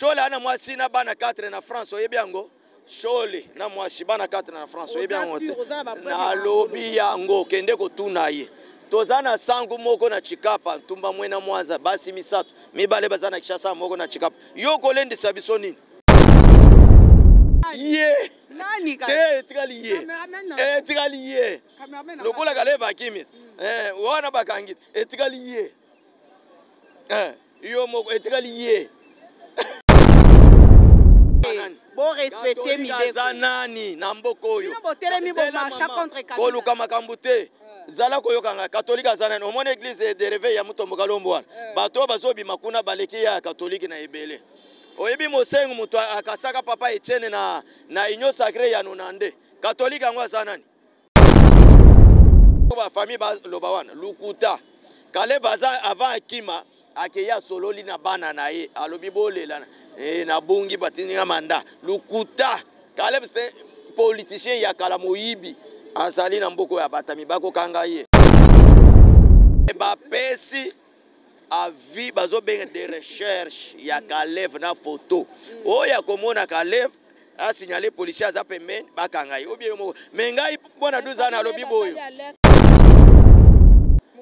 Shole ana mwasi na bana 4 na France, oyebi yango? Shole na mwasi bana 4 na France, oyebi yango te? Nalobi yango, kende kotuna ye. Toza na sangu moko na Chikapa, Ntumba Mwena Mwanza, basi misato, mibale baza na Kinshasa, moko na Chikapa. Yo kolendisa biso nini? Ye nani te, etikali ye, etikali ye lokola Kaleva akimi eh, wana bakangi, etikali ye eh, yo moko etikali ye. Bo respecter mibeko. Aza nani na mboka oyo? Botelemi bomarcha contre Kabila. Koluka makambo te. Zala koyoka ngai, katolike aza nani? Omoni église de réveil ya Mutombo Kalombo wana, bato oyo bazobima kuna baleki ya katolike na ebele. Oyebi Mosengo, moto akasaka papa Etienne na Union sacrée ya nonande, katolike yango aza nani? Bafamille baloba wana lukuta. Kaleva aza avant akima, akei asololi na bana na ye, alobi bolela eh, nabungi, batindinga manda. Lukuta. Kaleb c'est politicien ya kala, moyibi, azali na mboka oyo abatami, bakokanga ye. Bapesi avis, bazobenga de recherche ya Kalev na photo oyo akomona Kalev asignale policier aza pembeni, bakanga ye obie yo moko. Me ngai mwana 12 ans nalobi boyo,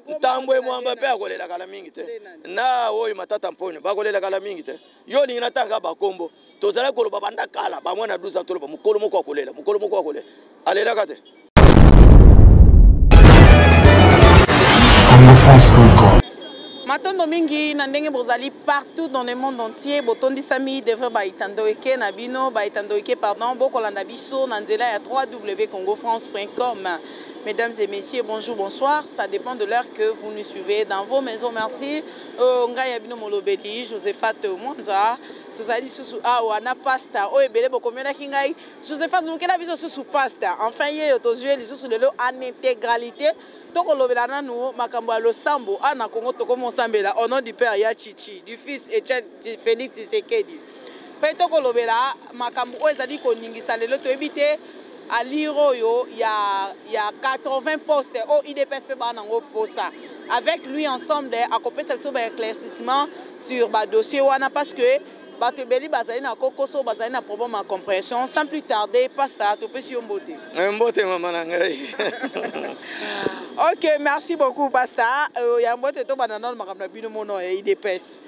Ntambwe Mwamba mpe akolela kala mingi te, na oyo Matata Mponyo bakolela kala mingi te. Yo olingi natanga bakombo? Tozalaki koloba banda kala, bamwana 12 ans, toloba mokolo moko akolela, mokolo moko akolela, alelaka te. congofrance.com. Matondo mingi na ndenge bozali partout dans le monde entier, botondisami devant baitando eke na bino, baitando eke, pardon, bokolanda biso na nzela ya www.congofrance.com. Mesdames et messieurs, bonjour, bonsoir, ça dépend de l'heure que vous nous suivez dans vos maisons. Merci. Ngai ya bino molobeli Josephat Mwanza, tozali lisusu awa na pasta oyo ebele bokomelaki ngai: Josephat, lukela biso susu pasta. Enfin ye yo tozwi ye lisusu lelo en intégralité. Tokolobela nanu makambo ya losambo a na Congo. Tokomosambela au nom du Père ya Chichi, du Fils Etienne Félix Tshisekedi, mpe tokolobela makambo oyo ezali koningisa lelo. Toyebi te alire oyo ya 80 poste oyo UDPS mpe baa nango posa. Avec lui ensemble, akopesa biso baéclaircissement sur badossier wana, parce que bato ebeli bazali na kokoso, bazali na problème ya compréhension. Sans plus tarder, pasta, topesi yo mbote. Mbote, mama na ngai. Ok, merci beaucoup, pasta. Ya mbote. Tobanda nano makambo na bino mono ya UDPS.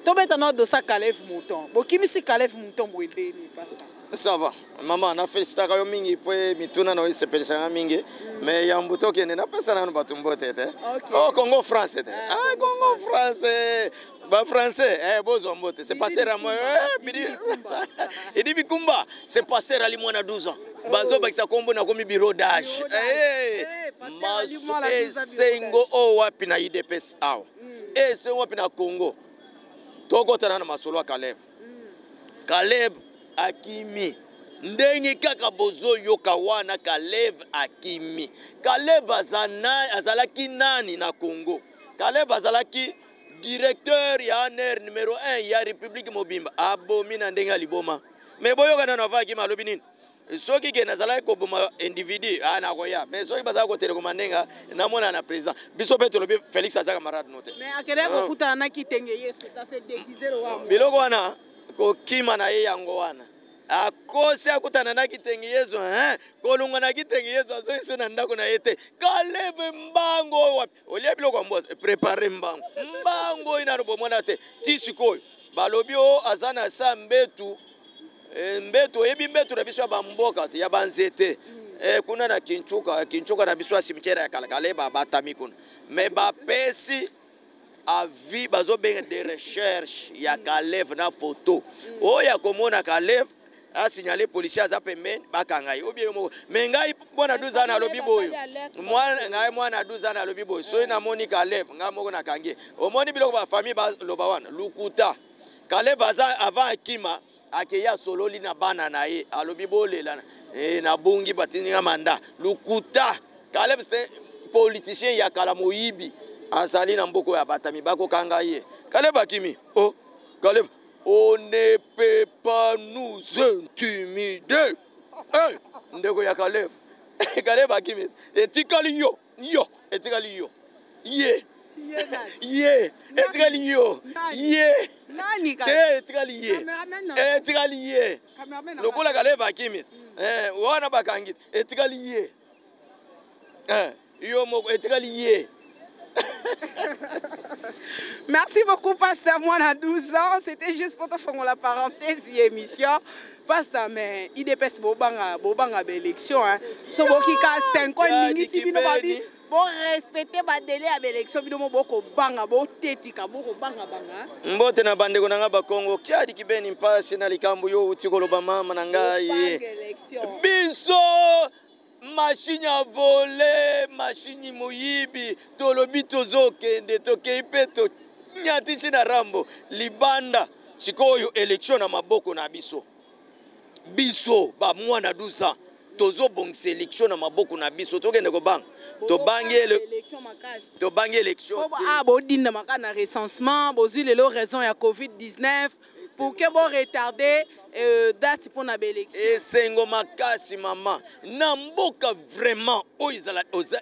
Tobeta nano dosa Kalev Mouton. Bokimisi Kalev Mouton boye ndeni, pasta? Ça va, mama, nafélicitaka yo mingi mpo mituna na oyo esepelisaka mingi. Mais yambu tokende, napesa nanu bato mbote te. Oh, Congo France te, ah, Congo France, bafrançais eh, bozwa mbote. C'est pasteur amo eh, Idi Bikumba, c'est pasteur Ali mwana 12 ans, bazobakisa kombo nakomi bureau d'âge. Eh, esengo oyo wapi na UDPS awa, esengo wapi na Congo. Tokotana na masolo ya Kaleb. Kaleb akimi ndenge kaka bozoyoka wana. Kalev akimi. Kalev azalaki nani na Congo? Kalev azalaki directeur ya ANR numéro 1 ya République mobimba. Abomi na ndenge ya liboma. Me boyoka nano, ava akima, alobi nini? Soki ke nazalaki koboma individu, ah, nakoya. Mais soki bazalaki kotelekoma ndenge namona na président biso mpe tolobi Félix aza camarade no te. Mais akendaki kokutana na Kitenge Yesu, ça déguisé. Biloko wana kokima na ye yango wana, akosi akutana na Kitenge Yesu, hein? Kolongwa na Kitenge Yesu, azoyi na ndako na ye te. Kaleve mbango oyo wapi? Olia biloko ya mbwa, prépare mbango, mbango oyo nano bomona te. Ti sikoyo balobi o aza na sa mbetu, mbetu. Oyebi mbetu na biso ya bamboka te, ya banzete, kuna na Kinchuka, Kinchuka na biso ya cimetière ya kalakala, babatami kuna. Mais bapesi avis, bazobenga de recherche ya Kalev na photo oyo akomona Kalev asignale policier aza pembeni, bakanga ye obie yo moko. Me ngai mwana 12 ans nalobi boyo, ngai mwana 12 ans nalobi boyo, soki namoni Kalev, ngai moko nakangi ye. Omoni biloko bafamille baloba wana lukuta. Kalev aza avant akima, akei asololi na bana na ye, alobi bolela eh, nabungi, batindinga manda. Lukuta. Kalev c'est politicien ya kala, moyibi, azali na mboka oyo abatami, bakokanga ye. Kalev akimi. Oh, Kalev, on ne peut pas nous intimider. Hey, ndeko ya Kalev, Kalev akimi, etikali yo, yo etikali yo, ye ye etikali yo ye. Nani te, etikali ye, etikali ye lokola Kalev akimi wana, bakangi, etikali ye, yo moko, etikali ye. Merci beaucoup, Pasteur Mwana 12 ans. C'était juste pour te faire la parenthèse émission. Pasteur, mais UDPS bobanga bobanga élection hein. So bokika 5 ans ningisi bino babi bo respecter ba délai ya élection, bino mo boko banga bo tetika boko banga banga. Mbote na bandeko na nga bakongo. Kiadi kibeni, mpasi na likambo yo uti koloba, mama na ngai. Biso mashine ya voler, mashine moyibi, tolobi tozokende, tokei mpe tonyatisi na rambo libanda. Sikoyo élection na maboko na biso. Biso bamwana 12 ans tozobongisa élection na maboko na biso. Tokende kobanga, tobangi élection. Ah, bodinda maka na recensement, bozwi lelo raison ya COVID 19 pour que bo retarder date mpona baélection. Esengo makasi, mama. Na mboka vraiment oyo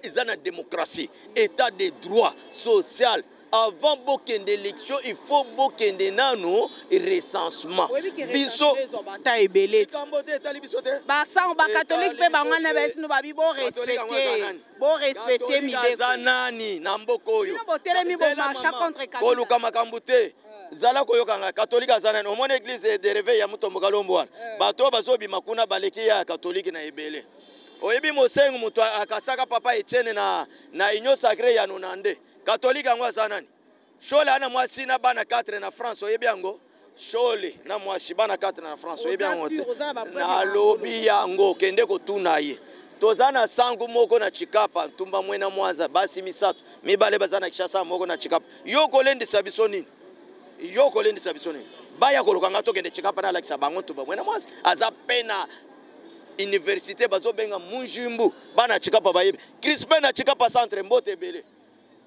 eza na démocratie, état de droit social, avant bokende élection, il faut bokende nano recensement. Biso bata ebele. Likambo te, etali biso te. Basango bakatholike mpe bango na basino babi borespecte, borespecte mibeko. Aza nani na mboka oyo? Botelemi, bomarcha contre. Koluka makambo te, zala koyokanga. Katholike aza nani? Omoni église de réveil ya Mutombo Kalombo wana, bato oyo bazobima kuna baleki ya katholike na ebele. Oyebi mosengo moto akasaka papa Etienne na Union sacrée ya nonande. Katholike yango aza nani? Shole ana mwasi na bana 4 na France, oyebi yango? Shole na mwasi, bana 4 na France, oyebi yango te? Nalobi yango, kende kotuna ye. Toza na sangu moko na Chikapa, Ntumba Mwena Mwanza, basi misato, mibale baza na Kinshasa, moko na Chikapa. Yo kolendisa biso nini? Yo kolendisa biso nini? Baya koluka nga, tokende Chikapa, nalakisa bango Ntumba Mwena Mwanza aza pe na université bazobenga Munjimbu. Bana Chikapa bayebi Crispin na Chikapa centre. Mbote ebele,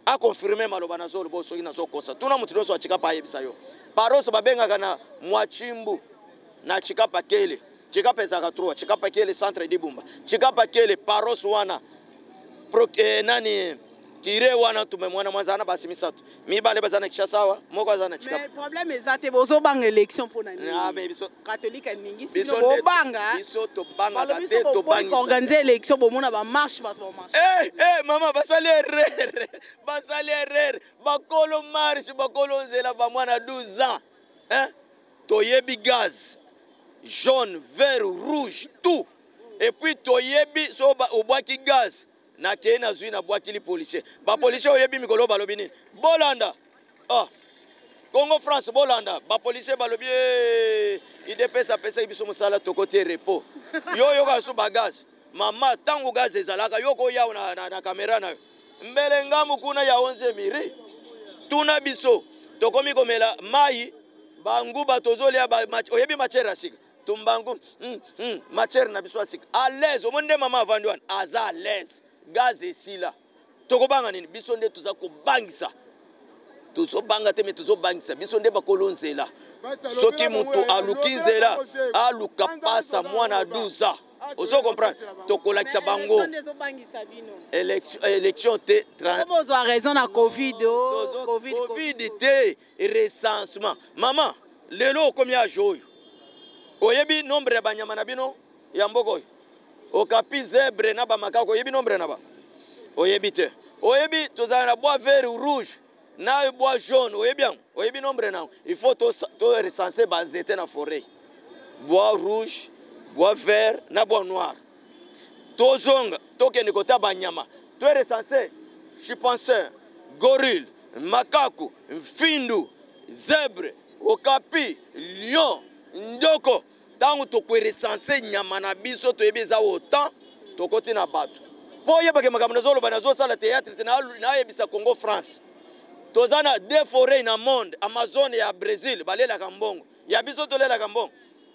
aconfirme maloba nazoloba. Soki nazokosa, tuna moto nyonso ya Chikapa, ayebisa yo. Paroisse babengaka na Mwachimbu na Chikapa Kele. Chikapa ezalaka 3: Chikapa Kele, centre Dibumba, Chikapa Kele, paroisse wana nani kire wana tume mwana mwanza na basi misato, mibale baza na Kinshasa awa, moko aza na Chikapa. Mais problème eza te, bozobanga élection mpona nini? Ah, mais biso Catholique alingi sino bobanga. Biso tobangaka te, tobangisa. Organiser élection, bomona bamarche, bato bamarche. Eh, eh, mama, basali erreur, basali erreur. Bakolo marche, bakolo nzela, bamwana 12 ans, hein? Toyebi gaz jaune, vert, rouge, tout. Et puis toyebi so obwaki gaz, nakei, nazwi, nabwakili policier. Bapolicier, oyebi mikolo balobi nini? Bolanda, ah, Congo France, bolanda bapolicier balobi: "UDPS apesaki biso mosala, tokoti repos." Yo oyoka so bagaz, mama, ntango gaz ezalaka, yo koya na kamera na yo mbele ngambu kuna ya 11 miri. Tuna biso, tokomi komela mai banguba, tozolia. Oyebi matière ya sika, tumbangu matière na biso ya sika, à l'aise. Omoni nde mama avandi wana, aza à l'aise. Gaz esila, tokobanga nini? Biso nde toza kobangisa. Tozobanga te, me tozobangisa. Biso nde bakolo nzela. Soki moto aluki nzela, aluka pasa mwana 12 ans. Ozo comprendre? Tokolakisa bango élection te. Bozwa raison na COVID. COVID te, recensement, mama. Lelo okomi age oyo, oyebi nombre ya banyama na bino ya mboka oyo? Okapi, zèbre na bamakako, oyebi nombre na ba? Oyebi te. Oyebi tozala na bois vert, rouge na bois jaune, oyebi yango? Oyebi nombre na yango? Il faut to recenser banzete na forêt: bois rouge, bois vert na bois noir. Tozonga, tokende kota banyama, to recenser chimpanzé, gorille, makaku, mfindu, zèbre, okapi, lion, ndoko. Ntango tokorecenser nyama na biso, toyebi eza autant. Tokoti na bato mpo oyebake makambo nazoloba. Nazosala théâtre te, nayebisa Congo France. Toza na deux forêt na monde: Amazone ya Brésil, balelaka mbongo ya biso, tolelaka mbongo.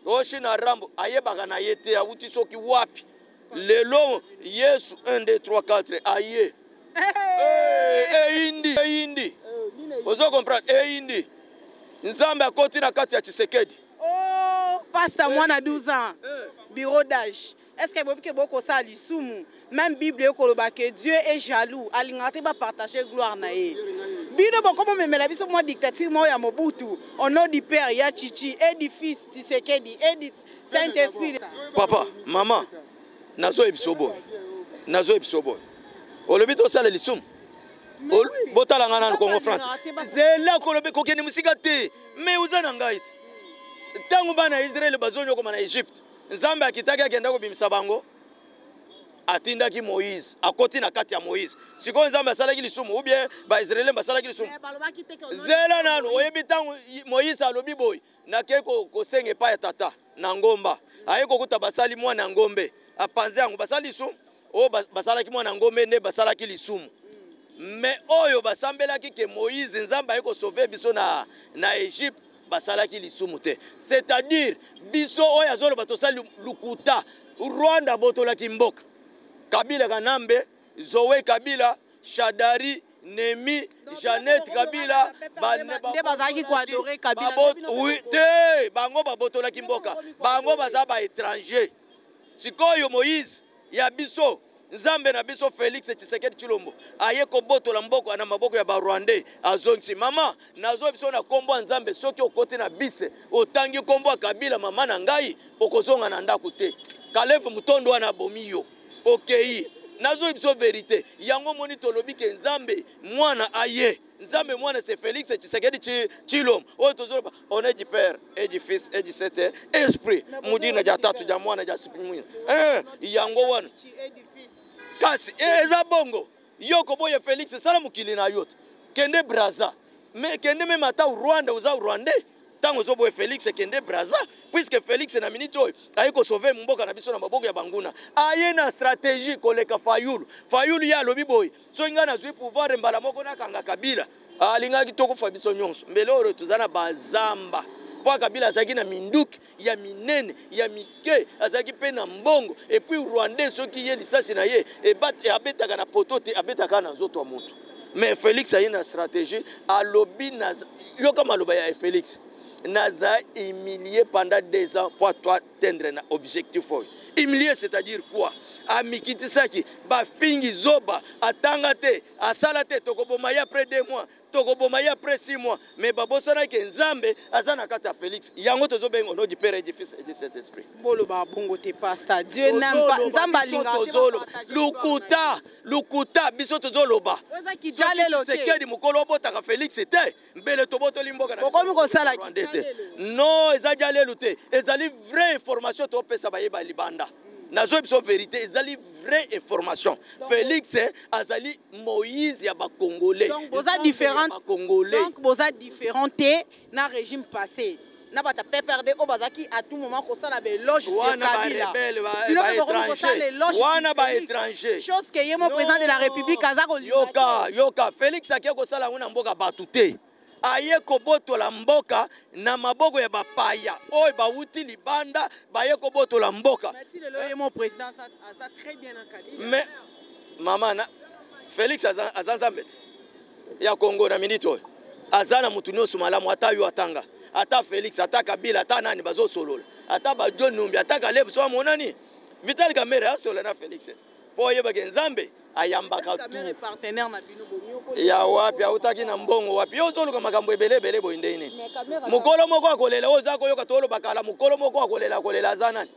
Oshi na Rambo ayebaka na ye te, awuti soki wapi. Lelo Yesu 1 2 3 4 aye eyindi, eyindi. Ozo comprendre? Eyindi. Nzambe akoti na kati ya Tshisekedi. Oh, pasteur mwana 12 ans, bureau d'âge, est ce que boyebi ke bokosala lisumu? Même Bible ekoloba ke Dieu est jaloux, alingaka te bapartage gloire na ye. Bino bokomomemela biso mwa dictature moko ya Mobutu, au nom du Père ya Chichi et du Fils Tshisekedi et du Saint-Esprit. Papa, mama, nazoyebisa yo boye, nazoyebisa yo boye, olobi tosala lisumu. Botala ngai nanu, Congo France, zela kolobi kokende mosika te, me oza na ngai te. Ntango bana ya Israele bazonyokoma na Egypte, Nzambe akitaki, akenda kobimisa bango, atindaki Moïse, akoti na kati ya Moïse. Sikoyo Nzambe asalaki lisumu ou bien Baisraelien basalaki lisumu? Zela nanu, oyebi ntango Moïse alobi boye: "Nakei kosenga epai ya tata na ngomba", aye kokuta basali mwana ya ngombe, apanze yango, basali lisumu. Oyo basalaki mwana ngombe nde basalaki lisumu. Me oyo basambelaki ke Moïse, Nzambe aye kosauver biso na Egypte, basalaki lisumu te. C'est-à-dire biso oyo azoloba tosali lukuta. Rwanda abotolaki mboka, Kabila, Kanambe, Zoe Kabila, Shadari, Nemi, Janet Kabila. Nde bazalaki koadorer Kabila. Oui te, bango babotolaki mboka, bango baza baétranger. Sikoyo Moïse ya biso, Nzambe na biso Félix Tshisekedi Tshilombo, aye kobotola mboka na maboko ya Barwandais, azongisi. Mama, nazo biso na nkombo ya Nzambe, soki okoti na bise, otangi nkombo ya Kabila, mama na ngai, okozonga na ndako te. Kalev Mutondo wana abomi yo, okei. Nazoyi biso vérité yango. Omoni, tolobi ke Nzambe mwana aye, Nzambe mwana c'est Félix Tshisekedi Tshilombo oyo tozoloba, au nom du Père et du Fils et du Saint Esprit, mudina ja tatu ja mwana ja sipimwina. Yango wana kasi eza bongo. Yo koboya Félix, sala mokili na yo te, kende Braza, me kende même ata Rwanda, oza Rwandais. Ntango ozoboya Félix, kende Braza, puisque Félix na miniti oyo aye kosauver mboka na biso na maboko ya banguna. Aye na stratégie koleka Fayulu. Fayulu ye alobi boye: "Soki ngai nazwi pouvoir, mbala moko nakanga Kabila." Alingaki tokufa biso nyonso. Mbele oyo toza na bazamba, mpo Kabila azalaki na minduki ya minene, ya mike, azalaki mpe na mbongo. Et puis Rwandais, soki ye lisasi na ye abetaka na poto te, abetaka na nzoto ya moto. Mais Félix aye na stratégie, alobi, yoka maloba ya Félix: "Naza humilié pendant 2 ans po to atteindre na objectif oyo." Humilié, c'est-à-dire quoi? Amikitisaki, bafingi zoba, atanga te, asala te, tokoboma ye après 2 mois, tokoboma ye après 6 mois. Mais babosanaki Nzambe aza na kati ya Félix. Yango tozobenga au nom du Père et du Fils et du Saint Esprit. Boloba bongo te, pasteur. Dieu n'aime pas, Nzambe alingaka. Lukuta, lukuta, biso tozoloba. Sekedi mokolo obotaka Félix te, mbele tobotoli mboka. Bokomi kosala. Te, non, eza jalelu te, ezali vraie information topesa bayeba libanda. Nazoyebi biso vérité, ezali vraie information. Félix azali Moïse ya Bacongolais. Donc boza différent. Bacongolais. Donc boza différent te na régime passé, na bato ya PPRD oyo bazalaki à tout moment kosala baéloge sur Kabila. Wana baétranger. Chose ke ye mo président de la République aza. Koyoka, yoka, Félix ake kosala yango na mboka bato te. Aye kobotola mboka na maboko ya bapaya oyo bawuti libanda, baye kobotola mboka. Mais mama na Félix aza Nzambe te ya Kongo. Na miniti oyo aza na motu nyonso malamu, ata yo atanga, ata Félix, ata Kabila, ata nani bazosolola, ata baJohn Numbi, ata Kalev so amonani, Vital Kamerhe asolola na Félix, mpo oyebake Nzambe ayambaka tu. Ya wapi autaki na mbongo wapi? Yo ozoluka makambo ebele ebele boye ndenge nini? Mokolo moko akolela. Oyo oza koyoka toloba kala, mokolo moko akolela. Akolela aza nani?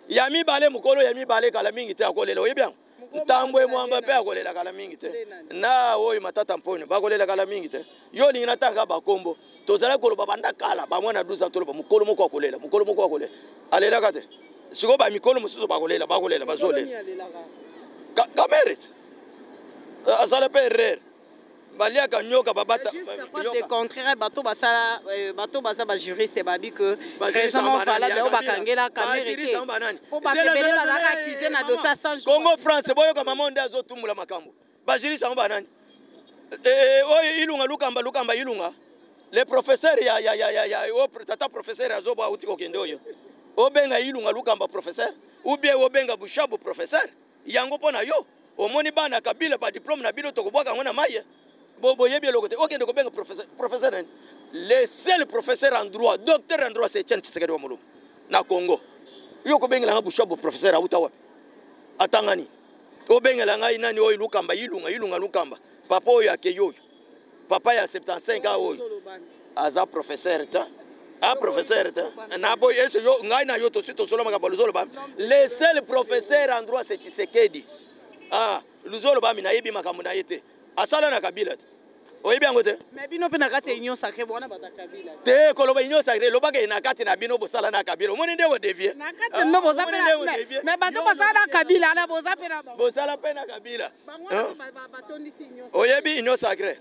Ya mibale, mokolo ya mibale, kala mingi te akolela. Oyebi yango, Ntambwe Mwamba mpe akolela kala mingi te, na oyo Matata Mponyo bakolela kala mingi te. Yo olingi natanga bakombo. Tozalaki koloba banda kala, bamwana 12 ans, toloba mokolo moko akolela, mokolo moko akolela. Alelaka te. Sikoyo bamikolo mosusu bakolela, bakolela, bazolela. Kamerhe asala mpe erreur, baliaka nyoka babata. Contraire, bato basala, bato baza bajuriste, babi que raison valable oyo bakangela Kamerhe te, po bato ebele bazalaka accusé na dossier ya 100. Congo France, boyoka mama nde azotumula makambo. Bajuriste yango banani? Oyo Ilunga Lukamba, Lukamba Ilunga, le professeur ya o tata professeur azobo auti kokende oyo, obenga Ilunga Lukamba professeur ou bien obenga Bushabu professeur? Yango mpo na yo omoni bana Kabila, badiplôme na bino tokobwaka yango na mai. Boyebi eloko te. Okende kobenga professeur, professeur nani? Le seul professeur en droit, docteur en droit, c'est Etienne Tshisekedi wa Mulumba na Congo. Yo kobengelanga Bushabu professeur, auta wapi? Atangani? Obengela ngai nani oyo? Lukamba, Ilunga, Ilunga Lukamba, papa oyo akei oyo. Papa ya 75 ans oyo aza professeur te, a professeur te. Na boye ese yo, ngai na yo tosi tosolo makambo. Luzolo, le seul professeur en droit, c'est Tshisekedi. Ah, Luzolo bami, nayebi makambo na ye te. Asala na Kabila te, oyebi yango te. Mais bino mpe na kati ya Union sacrée, bona bato ya Kabila. Te, koloba Union sacrée, lobaka ye na kati na bino bosala na Kabila. Omoni nde odévier. Na kati no boza mpe, mais bato basala na Kabila na boza mpe na bango. Bosala mpe na Kabila. Oyebi Union sacrée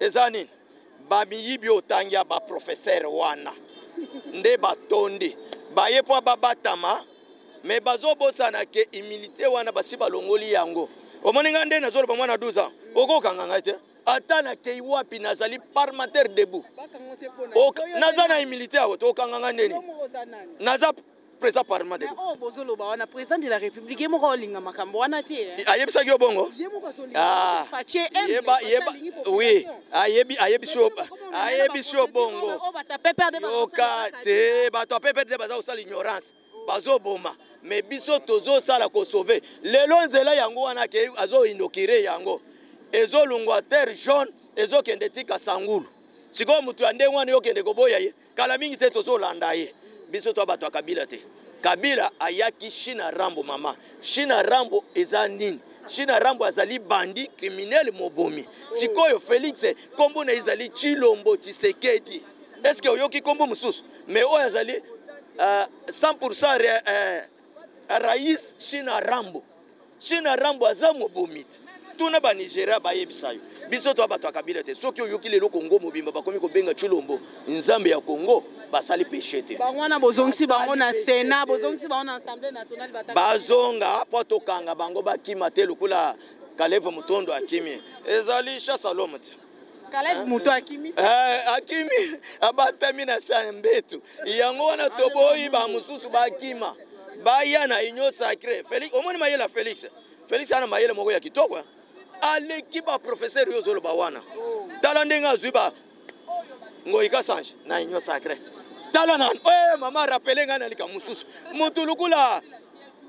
eza nini? Bamiyibi otangi ya baprofesseur wana nde batondi baye mpo babatama, mais bazobosana ke humilité wana basi balongoli yango. Omoni ngai nde nazoloba, mwana 12 ans okokanga ngai te. Ata nakei wapi, nazali parlementaire debout, naza na humilité awo. Tokanga ngai ndeni? Naza président parlement debout. Oyo bozoloba wana, président de la République ye moko olinga makambo wana te. Ayebisaki yo bongo? Oui, ayebi, ayebisi yo, ayebisi yo bongo. Yoka te, bato ya PPRD baza kosala ignorance, bazoboma, mais biso tozosala kosauver. Lelo nzela yango wana ke azoinaugurer yango, ezolungwa Terre Jaune, ezokende tika Sangulu. Sikoyo moto ya ndenge wana, yokende koboya ye? Kala mingi te tozolanda ye. Biso to bato ya Kabila te. Kabila ayaki China Rambo. Mama, China Rambo eza nini? China Rambo azali bandit criminel, mobomi. Sikoyo Félix, nkombo na ezali Chilombo Tshisekedi. Est ce que oyoki nkombo mosusu? Mais oyo azali 100 rais China Rambo. China Rambo aza mobomi te. Tuna Banigeria, bayebisa yo. Biso to bato ya Kabila te. Soki oyoki lelo Kongo mobimba bakomi kobenga Chilombo Nzambe ya Kongo, basali péché te. Bango wana bozongisi bango na Sénat, bozongisi bango na Assemblée nationale. Bazonga mpo tokanga bango, bakima te lokola Kaleve Mutondo akimi. Ezali chasse à l'homme te. Kaleve moto akimi? Eh, akimi, abatami na sa ya mbeto. Yango wana toboyi bamosusu bakima, baya na Union sacrée. Félix, omoni mayele ya Félix? Félix ana mayele moko ya kitoko, aleki baprofesseur oyo ozoloba wana. Tala ndenge azwi ba Ngoyi Kasange na Union sacrée. Tala nanu, eh, mama, rappele ngai na likambo mosusu. Motu lukula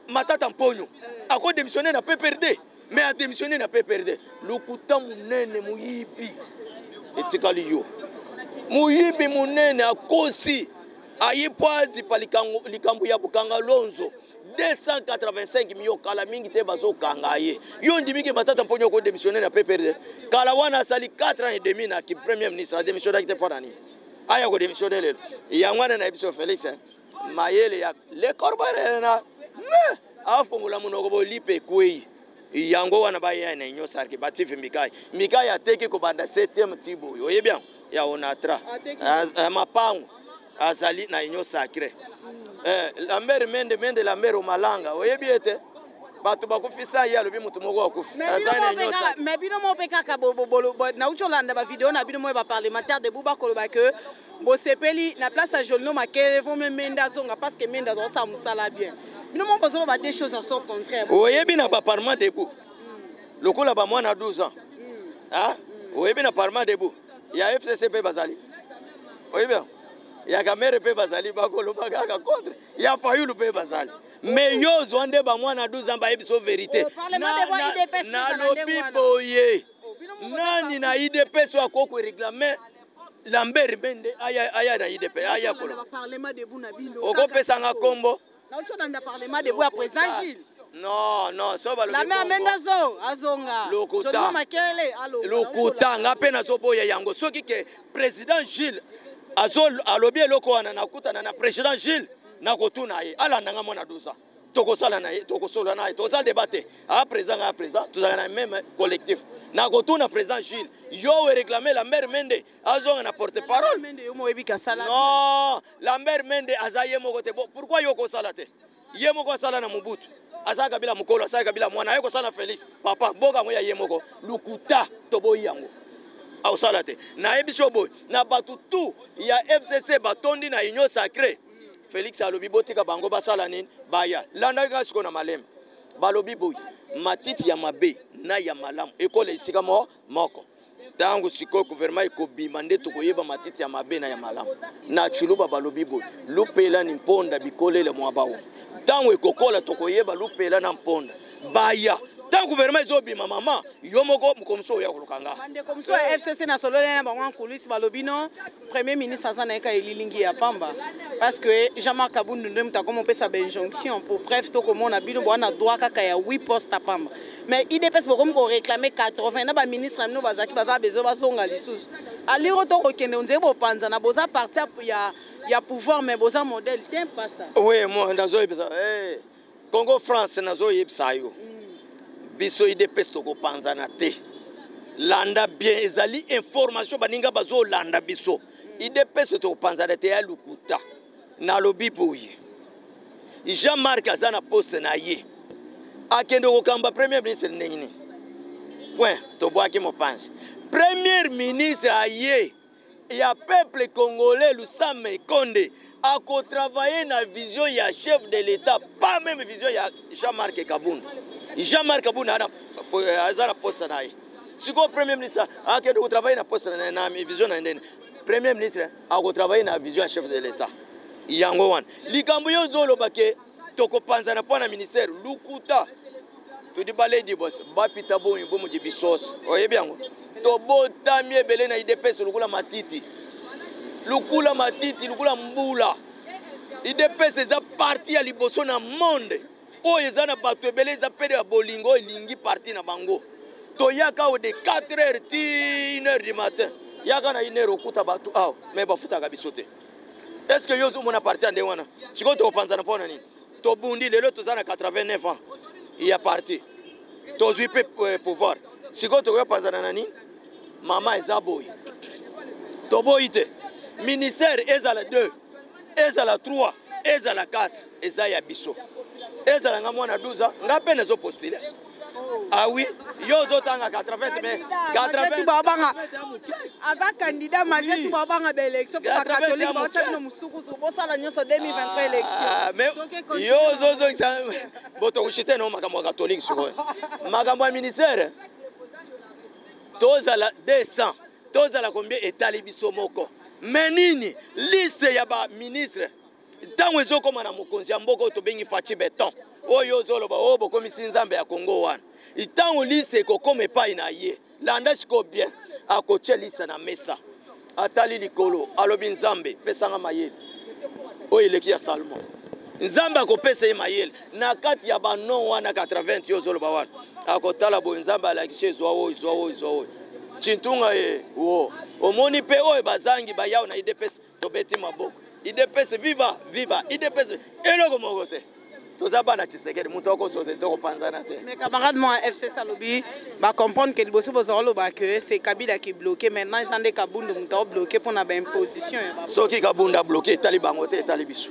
Matata Mponyo akodémissionner na PPRD, mais adémissionné na PPRD. Lokuta monene, moyibi etikali yo, moyibi monene. Akosi, ayi mpo azipa likambo ya Bukanga Lonzo, 285 million. Kala mingi te bazokanga ye. Yo ndimiki Matata Mponyo akodémissionner na PPRD? Kala wana asali 4 ans et demi na ki premier ministre, adémissionnaki te. Mpo na nini aya kodémissionner lelo? Yango wana nayebi so Félix mayele ya le corbeau na me afongola monoko, bolipe ekwei. Yango wana baya na Union sacrée. Batifi Mikai, Mikai ateki kobanda 7e ti boye. Oyebi yango ya Onatra mapango, azali na Union sacrée. Lambert Mende, Mende Lambert Omalanga, oyebi ete bato bakufisa ye, alobi motu moko akufi, azali na Union sacrée. Mais bino moko mpe kaka nauti olanda bavideo na bino moko baparlementaire debout, bakoloba ke bosepeli na place ya Jolino Makele, vome Mende azonga, parce que Mende azosala mosala bien. Bino moko bozoloba des choses en son contraire. Oyebi na baparlement debout lokola bamwana 12 ans, ah? Oyebi na parlement debout ya FCC mpe bazali, oyebi ya Kamerhe mpe bazali, bakoloba kaka contre ya Fayulu mpe bazali. Mais yo ozwa nde bamwana 12 ans bayebi so vérité. Nalobi boye, nani na UDPS oyo akoki koréclamer Lambert Mende aya na UDP, aya koloba? Okopesanga nkombo? Nauti olanda parlement debout ya président Gilles. Non, non, so balobi. Lambert Mende azonga. Lokuta. Makele. Lokuta. Nga mpe nazoboya yango. Soki ke président Gilles alobi eloko wana, nakutana na président Gilles, nakotuna ye, alanda nga mwana 12 ans, tokosala na ye, tokosolola na ye, tozala débat te. A président, nga président, tozalaka na même collectif. Nakotuna président Gilles: yo oréclamer Lambert Mende azonga na porte parole? Non, Lambert Mende aza ye moko te. Bon, pourquoi yo kosala te? Ye moko asala na Mobutu, aza Kabila mokolo, asala Kabila mwana, aye kosala na Félix. Papa, mboka yango ya ye moko? Lukuta, toboyi yango, akosala te. Nayebi so boye, na bato tu ya FCC batondi na Union sacrée, Félix alobi botika bango basala nini, baya. Landaki kaka sikoyo na malembe, balobi boye: matiti ya mabe na ya malamu ekola esika moko. Ntango sikoyo gouvernement ekobima, nde tokoyeba matiti ya mabe na ya malamu. Na Tshiluba balobi boye: lupela ni mponda bikolele mwa bawo. Ntango ekokola, tokoyeba lupela na mponda. Baya Ntango gouvernement ezobima, mama, yo moko mokomosu oya koluka nga. Bandeko mosusu ya FCC na sololi na bango en coulisse, balobi no premier ministre aza na ye ka elilingi ya pamba, parce que Jean-Marc Kabundu nde moto akoma opesa bainjonction. Pour preuve, tokomona bino boa na droit kaka ya 8 poste ya pamba, mais UDPS bokomi koréclame 80 na baministre na bino bazalaki, baza besoin bazonga lisusu. Aliro tokokende nzeye bopanzana, boza parti ya pouvoir, mais boza modèle te, pasteur. Oui, mo nazoyebisa, hey, Congo France, nazoyebisa yo, biso UDPS tokopanzana te. Landa bien, ezali information, baninga bazolanda biso. UDPS tokopanzana te, ya lukuta. Nalobi boye, Jean-Marc aza na poste na ye, akende kokamba premier ministre ndenge nini? Point, tobwaki mopanzi. Premier ministre aye ya peuple congolais, Lusame Konde, akotravaille na vision ya chef de l'État, pas même vision ya Jean-Marc Kabund. Jean-Marc Kabund aza na poste na ye. Sikoyo premier ministre akende kotravaille na poste na vision na ndeni? Premier ministre akotravaille na vision ya chef de l'État. Yango wana likambo yo ozoloba ke tokopanzana mpo na ministère, lukuta. Tudi baledi bos bapita boyi bomuji bisos, oyebi yango. Tobotami ebele na UDPS lokola matiti, lukula matiti, lukula mbula. UDPS eza parti ya liboso na monde oyo eza na bato ebele, eza pede ya bolingo oyo elingi parti na bango. Toyaka awa de 4 heures ti 1 heure du matin, yaka na 1 heure okuta bato awa, mais bafutaka biso te. Est ce que yo ozomona parti ya ndenge wana? Sikoyo tokopanzana mpo na nini? Tobundi lelo, toza na 89 ans ya parti, tozwi mpe pouvoir, sikoyo tokoyopanzana na nini? Mama, eza boye, toboyi te. Ministère ezala 2, ezala 3, ezala 4, eza ya biso. Ezala nga mwana 12 ans, nga mpe nazopostule. Ah oui, yo ozotanga 80, mais 80 babanga aza candidat malgré tout, babanga baélection mpo bacatholique baotya bino mosukusu, bosala nyonso 2023 élection. Mais yo ozozongisa bo tokoshite no makambo ya catholique. Sikoyo makambo ya ministère, tozala 200, tozala combien, etali biso moko. Mais nini, liste ya baministre ntango ezokóma na mokonzi ya mboka oyo tobengi Fatshi Béton, oyo ozoloba oyo bokomisi Nzambe ya Kongo wana, ntango liste ekokóma epai na ye, landa sikoyo bien, akotia liste na mesa, atali likolo, alobi: "Nzambe, pesanga mayele oyo eleki ya Salomon." Nzambe akopesa ye mayele na kati ya banon wana 80 yo ozoloba wana. Akotala boye, Nzambe alakisi: "Ezwa oyo, ezwa oyo, ezwa oyo." Cintunga ye wo omoni mpe oyo bazangi bayao na UDPS. Tobeti maboko, UDPS viva, viva UDPS. Eloko moko te, toza bana Tshisekedi, moto akoso te, tokopanzana te. Mais camarade moi FCC alobi bacomprendre ke liboso bozala oloba que c'est Kabila qui bloqué, maintenant eza nde Kabundu moto aobloqué mpona baimposition. Soki Kabundu abloqué, etali bango te, etali biso.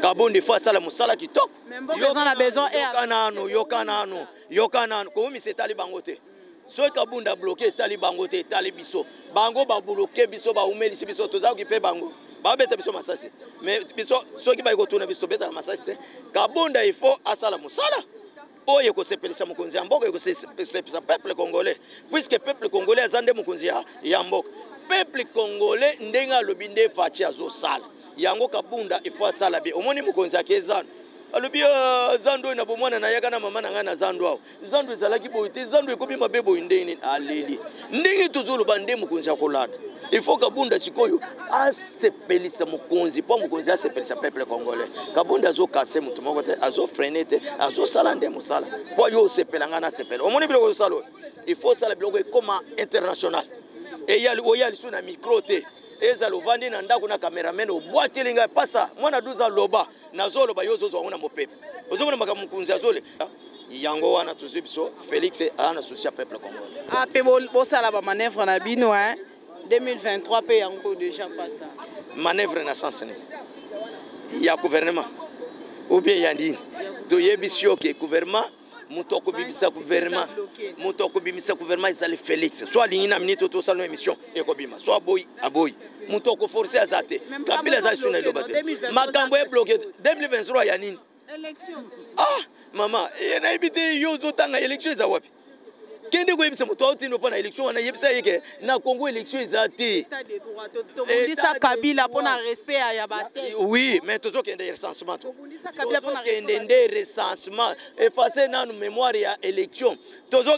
Kabundu faut asala mosala kitoko. Eza na besoin. Yoka nanu, yoka nanu, yoka nanu. Kowumisa etali bango te. Soki Kabunda bloqué, etali bango te, etali biso. Bango babloqué biso, baumelisi biso, tozalaki mpe bango babeta biso masasi, mais biso soki bayi kotuna biso, tobetaka masasi te. Kabunda il faut asala mosala oyo ekosepelisa mokonzi ya mboka, ekosepelisa peuple congolais, puisque peuple congolais aza nde mokonzi ya mboka. Peuple congolais ndenge alobi nde Fatshi azosala yango. Kabunda il faut asala bien. Omoni mokonzi ake zando, alobi: "Ah, zando oyo na bomwana nayaka na mama na ngai na zando awa, zando ezalaki boye te, zando ekomi mabe boye ndenge nini?" Aleli. Ndenge tozoloba nde mokonzi akolanda. Il faut Kabunda sikoyo asepelisa mokonzi mpo mokonzi asepelisa peuple congolais. Kabunda azokase motu moko te, azofreiner te, azosala nde mosala mpo yo osepela, ngai nasepela. Omoni biloko ozosala oyo, il faut osala biloko ekoma international. Eya oya lisusu na micro te, ezala ovandi na ndako na cameraman, obwakeli ngai pasa mwana 12, aloba, nazoloba, yo ozozwa yango na mopepe, ozomona makambo mokonzi azole. Yango wana tozwi biso Félix aza na souci ya peuple congolais. Ah, mpe bosala bamanœuvre na bino, hein? 2023 mpe yango déjà, pasteur. Manœuvre na sens nini? Ya gouvernement ou bien ya nini? Toyebisi yo ke gouvernement, moto akobimisa gouvernement, moto akobimisa gouvernement ezali Félix. So alingi na minute tosala no émission, ekobima. So aboyi, aboyi, moto akoforce aza te. Kabila aza lisu na eloba te, makambo ebloqué. 2023 ya nini? Ah mama, nayebi te, yo ozotanga élection eza wapi? Kende koyebisa moto aotindo mpo na élection wana, yebisa ye ke na Congo élection eza te. Tobundisa Kabila mpo na respect ya batexte. Oui, mais tozokende recensement, tozokende nde recensement, efface nanu mémoire ya élection. Tozo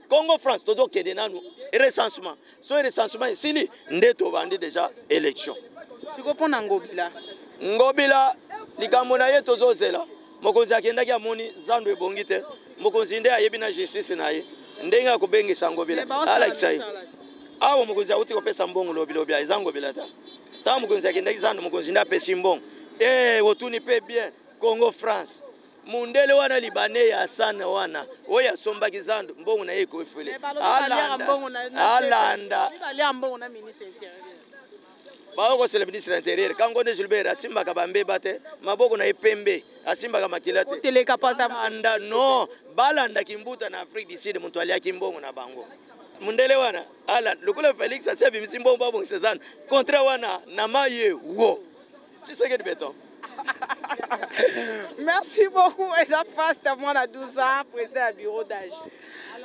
Congo France, tozokende nanu recensement. So recensement esili nde tobandi déjà élection. Siko mpo na Ngobila? Ngobila, likambo na ye tozozela. Mokonzi akendaki, amoni zando ebongi te. Mokonzi nde ayebi na justice na ye ndenge akobengisa Ngobila, alakisa ye awa. Mokonzi awuti kopesa mbongo lobilobi, eza Ngobila ta. Ntango mokonzi akendaki zando, mokonzi nde apesi mbongo. E otuni mpe bien, Congo France, mundele wana libane ya Asane wana oyo asombaki zando, mbongo na ye ekoefele. Alanda baokosela ministre intérieur kango nde Gilbert asimbaka bambeba te, maboko na ye pembe, asimbaka makila te. Anda non, balandaki mbuta na Afrique du Sud, moto aliaki mbongo na bango, mundele wana. Ala lokola Félix asi abimisi mbongo babongisa zando, contrat wana na maye wo Tshisekedi beton. Merci beaucoup. Eza Fast Mwana 12 ans, président ya bureau d'âge.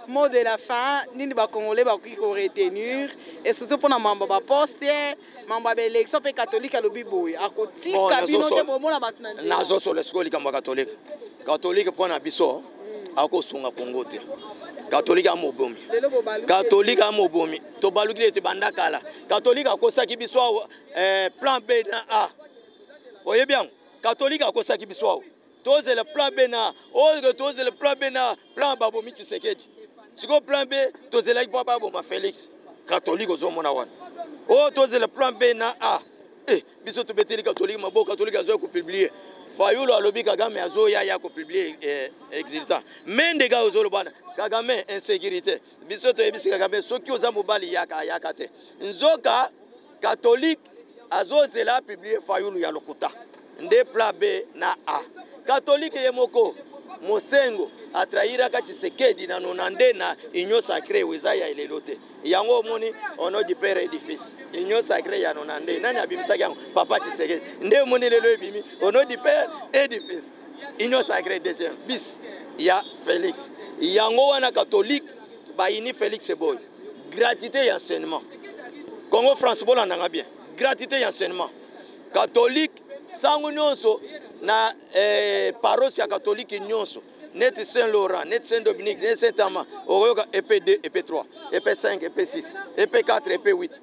Mot de la fin, nini bacongolais bakoki koretenir, et surtout mpona mambo baposte, mambo ya baélection? Mpe catholique alobi boye, akotika bino te, bomona bato na nzela. Nazosola sikoyo likambo ya catholique. Catholique mpo na biso akosunga Kongo te. Catholique amobomi, catholique amobomi. Tobalukili ete banda kala catholique akosaki biso awa, plan B na A, oyebi yango. Catholique akosaki biso awa, tozela plan B na oyo, tozela plan B na plan babomi Tshisekedi. Sikoyo plan B tozelaki mpo baboma Félix. Catholique ozomona wana oyo, tozela plan B na A. Biso tobeteli catholique maboko. Catholique azoya kopublier Fayulu, alobi Kagame azoya ya kopublier exiltant mende kaka ozoloba wana Kagame insécurité. Biso toyebisi Kagame, soki oza mobali, yaka. Ayaka te. Nzoka catholique azozela apublier Fayulu ya lokuta nde plan B na A. Catholique ye moko Mosengo atrahiraka Tshisekedi na nonande na union sacrée oyo eza ya elelo te. Yango omoni, au nom du Père et du Fils, union sacrée ya nonande, nani abimisaki yango? Papa Tshisekedi. Nde omoni lelo ebimi au nom du Père et du Fils, union sacrée deuxième bis ya Félix. Yango wana catholique bayini Félix boy. Gratuité ya enseignement, Congo France, bolandanga bien, gratuité ya enseignement catholique, sango nyonso na paroisse ya catholique nyonso, neti Saint Laurent, neti Saint Dominique, neti Saint Thomas, okoyoka ep 2, ep 3, ep 5, ep 6, ep 4, ep 8,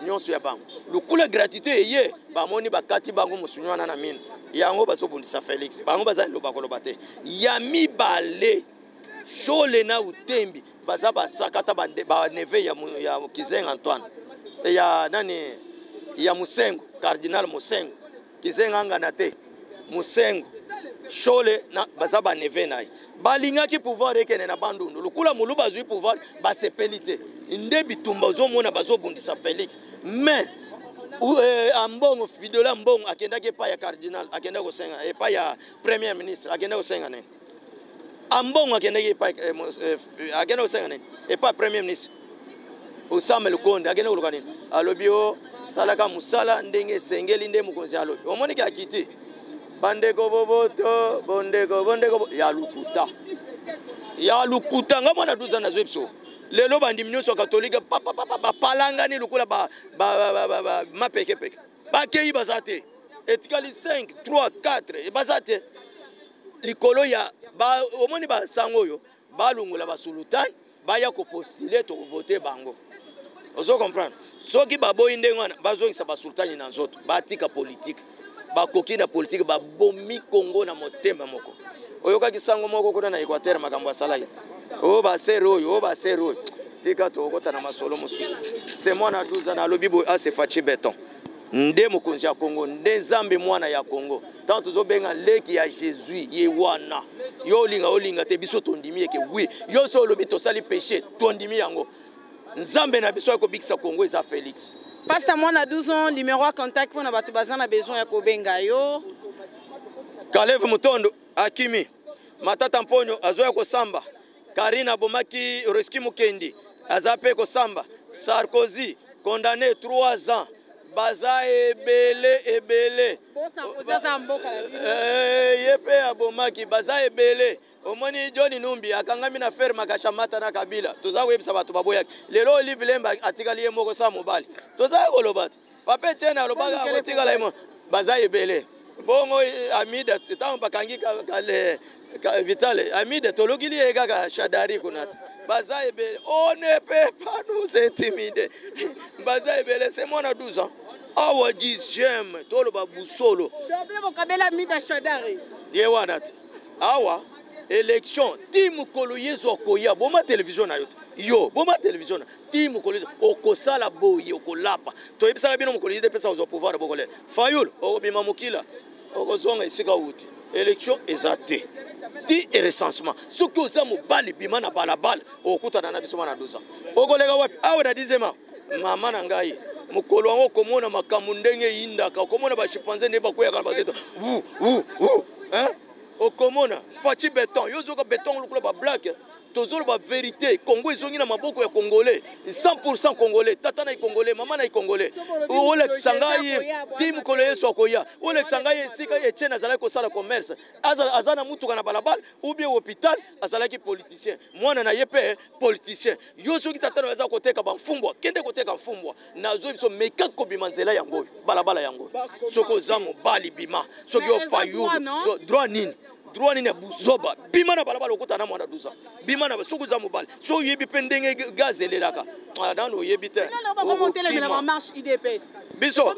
nyonso ya bango. Lukula gratuité eye, bamoni bakati bango mosuni wana na mino. Yango bazobundisa Félix. Bango baza liloba koloba te. Ya mibale, Shole na Utembi baza basakata, baneveux ya Kizenga Antoine, ya nani, ya Musengo, cardinal Musengo. Kizenga angana te, Musengo, Shole na baza baneveux na ye. Balingaki pouvoir ekende na Bandundu. Lokola Moluba azwi pouvoir, basepeli te. Nde bitumba ozomona bazobundisa Félix. Mais Ambongo, Fridolin Ambongo akendaki epai ya cardinal, akendaki kosenga epai ya premier ministre, akendaki kosenga nini? Ambongo akendaki epai, akendaki kosenga nini epai premier ministre Osama Lukonde? Akende koluka nini? Alobi o salaka mosala ndenge esengeli. Nde mokonzi alobi, omoniki akiti bandeko boboto, bondeko, bondeko ya lukuta, ya lukuta. Nga mwana 12 nazwi biso lelo, bandimi nyonso ya katolike bapalangani lokola mapekepeke, bakei, baza te. Etikali 5, 3, 4, baza te. Likolo ya omoni basango oyo balongola basulutani, baya kopostuler, tokovote bango. Ozo comprendre? Soki baboyi ndenge wana, bazongisa basultani na nzoto, batika politike. Bakoki na politike, babomi Kongo na motema moko. Oyokaki sango moko kuna na Équateur, makambo asalaki oyo, basere oyo, oyo basere oyo. Tika tokokota na masolo mosusu. Se mwana 12 ans alobi boye, ase Fatshi Béton nde mokonzi ya Kongo, nde Nzambe mwana ya Kongo. Ntango tozobenga leki ya Jésus, ye wana. Yo olinga, olinga te, biso tondimi eke wi. Yo so olobi tosali péché, tondimi yango. Nzambe na biso akobikisa Kongo, eza Félix. Pasteur Mwana 12 ans, numéro ya contact mpona bato baza na besoin ya kobenga yo? Kalev Mutondo akimi, Matata Mponyo azoya kosamba, Karine abomaki Reski Mukendi aza mpe kosamba, Sarkozy condamné 3 ans, baza ebele ebele. Ye mpe abomaki, baza ebele. Omoni John Numbi akangami na ferme Kashamata na Kabila. Toza koyebisa bato baboyaki. Lelo Olive Lemba atikali ye moko sa mobali. Toza koloba te. Papa Etienne alobaka akotikala ye moko. Baza ebele. Bongo eh, Amida ntango bakangi kale Vitale Amida tolokili ye kaka Shadari kuna te. Baza ebele. On ne peut pas nous intimider. Baza ebele c'est mwana 12 ans. Awa dixième toloba busolo. Donc bokabela Amida Shadari. Ye wana te. Awa election ti mokolo Yesu akoya, boma television na yo te. Yo boma television na ti mokolo Yesu okosala boye okolapa. Toyebisaka bino mokolo Yesu epesa kozwa pouvoir bokolela. Fayulu okobima mokila okozonga esika wuti. Election eza te ti recensement. Soki oza mobali bima na balabala okutana na biso wana 12 ans. Okoleka wapi? Awa na 10e mama na ngai mokolo yango okomona makambo ndenge eyindaka, okomona bachimpanze nde bakweyaka na bazeta wu wu wu, hein? Okomona Fatshi beton, yo ozoka beton lokola ba black. Tozoloba verité, Congo ezongi na maboko ya Congolais, 100% Congolais, tata na Congolais, mama na Congolais. Olekisa ngai ti mokolo Yesu akoya, olekisa ngai esika Etienne azalaki kosala commerce, aza na mutuka na balabala ou bien hôpital, azalaki politicien, mwana na ye mpe politicien. Yo soki tata na yo aza koteka bamfumbwa, kende koteka mfumbwa. Nazoyi biso meka kobima nzela yango oyo, balabala yango oyo. Soki oza mobali bima, soki yo Fayulu, so, droit nini? Droit nini ya buzoba? Bima na balabala okutana na mwana 12 ans. Bima na soki oza mobali, soki oyebi mpe ndenge gaz elelaka. Ah, nanu oyebi te. Biso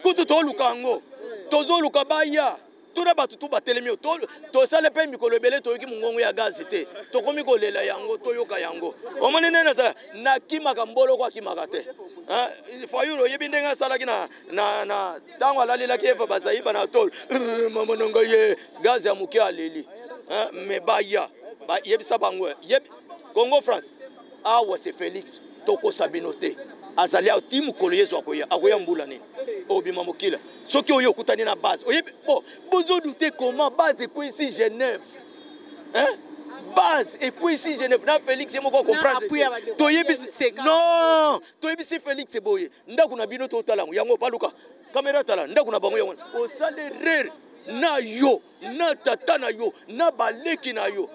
kutu toluka yango, tozoluka baya tuna bato tu batelemi oyo. Tosali mpe mikolo ebele toyoki mongongo ya gazi te, tokomi kolela yango, toyoka yango. Omoni ndenge nazala nakimaka mboloko akimaka te. Fayulu oyebi ndenge asalaki na ntango alalelaki Eva Bazaiba na tolo, mama na ngai ye gazi ya moke aleli. Me baya yebisa bango Congo France awa c'est Félix, tokosa bino te. Azali awa ti mokolo Yesu akoya, akoya mbula nini obima mokila. Soki oyo okutani na base oyebi bo bozodute comment base ekweyisi Genève, hein? Base ekweyisi Genève na Félix ye moko comprendre. Toyebisi non, toyebisi Félix boye ndako na bino totala yango, yango baluka kamera tala ndako na bango yango osali erreur na yo na tata na yo na baleki na yo.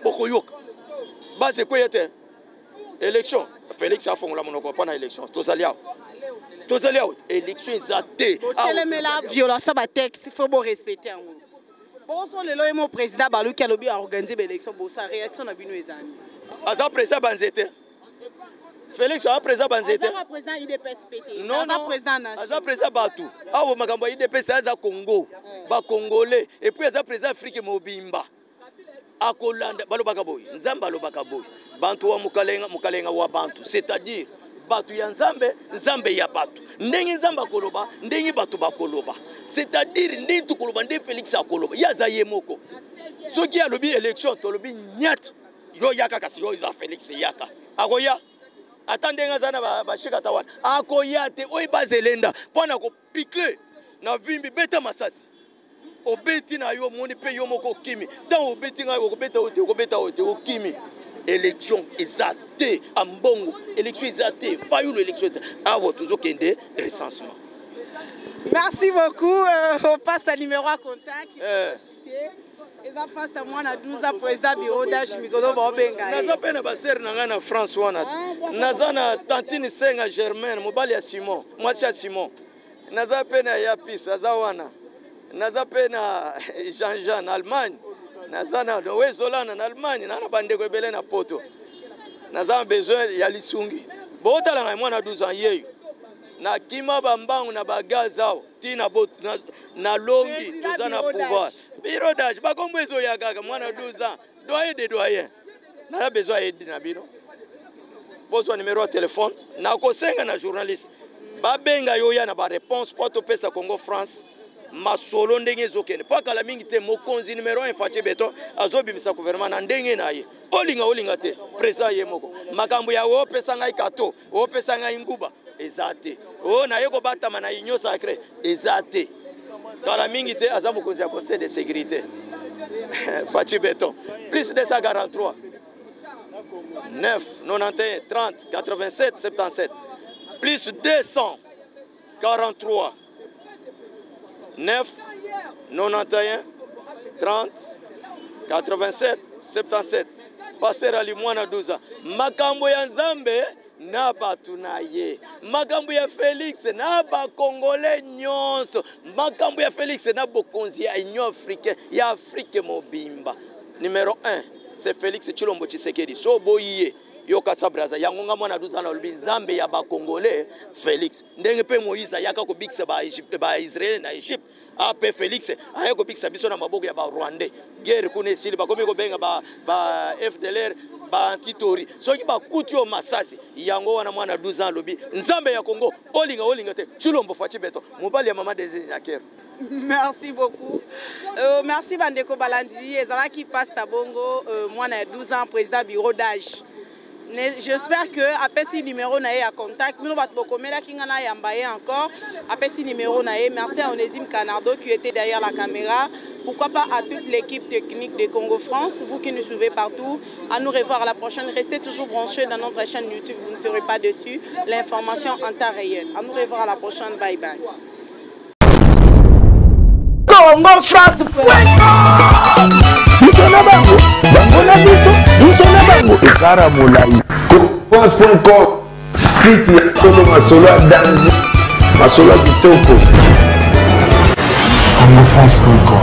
Bokoyoka base ekweya te. Élection Félix afongola monoko mpo na élection, tozali awa, tozali awa, élection eza te. Botelemela violation ba texte, faut bo respecter yango. Bonso lelo ye mo président baluki alobi aorganiser ba élection, bosa réaction na bino ezali? Aza président banzete, Félix aza président banzete. Aza président UDPS PT. Non, aza non. Président nation. Aza président bato awa makambo ya UDPS aza Congo, bacongolais, et puis aza président Afrique mobimba. Akolanda balobaka boye, Nzambe alobaka boye, bantu wa mukalenga, mukalenga wa bantu, c'est-à-dire bato ya Nzambe, Nzambe ya bato. Ndenge Nzambe akoloba, ndenge bato bakoloba, c'est-à-dire ndenge tokoloba, nde Félix akoloba. Ye aza ye moko. Soki alobi élection, tolobi nyat, yo yaka, kasi yo eza Félix yaka, akoya ata ndenge aza na bashikata wana, akoya te. Oyo bazelenda mpo na kopikle na vimbi, beta masasi obeti na yo, omoni mpe yo moko okimi. Ntango obeti ngai, okobeta oyo te, okobeta oyo te, okimi. Élection eza te ambongo, élection eza te Fayulu, élection eza awa, tozokende recensement. Merci beaucoup. On passe à numéro à contact. Eza pasta mwana 12 ans, président bureau d'âge mikolo baobenga ye. Naza mpe na basere na ngai na France wana. Naza na tantine Senga Germaine, mobali ya Simon, mwasi ya Simon. Naza mpe na Yapis aza wana. Naza mpe na Jean-Jean na Allemagne. Naza na Noé Zolana na Allemagne. Na na bandeko ebele na Poto. Naza na besoin ya lisungi. Botala ngai mwana 12 ans yeyo. Nakima bambangu na bagaz awa ti na na longi, toza na pouvoir. Bureau d'âge bakombo ezoya kaka mwana 12 ans, doyen de doyen. Naza besoin ya aide na bino. Bozwa numéro ya telefone, nakosenga na journaliste babenga yo ya na baréponse mpo topesa Congo France masolo ndenge ezokende, mpo akala mingi te mokonzi numéro 1 Fatshi Beton azobimisa gouvernement na ndenge na ye. Olinga olinga te, président ye moko. Makambo ya opesa ngai kato, opesa ngai nguba eza te. Oyo naye kobatama na union sacrée eza te. Kala mingi te aza mokonzi ya conseil de sécurité. Fatshi Beton, plus 243 9 91 30 87 77, plus 243 9 91 30 87 77. Pasteur Ali mwana 12 ans. Makambo ya Nzambe na bato na ye, makambo ya Felix na bakongole nyonso, makambo ya Felix na bokonzi ya Union africaine ya Afrique mobimba. Numero 1 c'est Felix Tshilombo Tshisekedi. So boyi ye yoka sabraza yango nga mwana 12 ans nalobi Nzambe ya bakongole Felix, ndenge mpe Moïse ayaka kobikisa ba Israël na Egypte, ape Félix aye kobikisa biso na maboko ya Barwandais. Guerre kuna esili, bakomi kobenga ba FDLR, baantitori. Soki bakuti yo masasi yango wana, mwana 12 ans alobi Nzambe ya Congo, olinga olinga te, Tshilombo Fatshi Béton, mobali ya mama Désiré Nyakeru. Merci beaucoup. Merci bandeko balandi. Ezalaki pasta bongo, mwana ya 12 ans, président bureau d'âge. J'espère que apesi numéro na ye ya contact. Bino bato bokomelaki nga na yamba ye encore, apesi numéro na ye. Merci à Onésime Canardo qui était derrière la caméra, pourquoi pas à toute l'équipe technique de Congo France, vous qui nous suivez partout. À nous revoir à la prochaine. Restez toujours branchés dans notre chaîne YouTube, vous ne serez pas déçus, l'information en temps réel. À nous revoir à la prochaine, bye bye. Congo France. Biso na bango, bango na biso, biso na bango, ekara molai. France.com, site ya solo, masolo ya danger, masolo ya kitoko. Congofrance.com.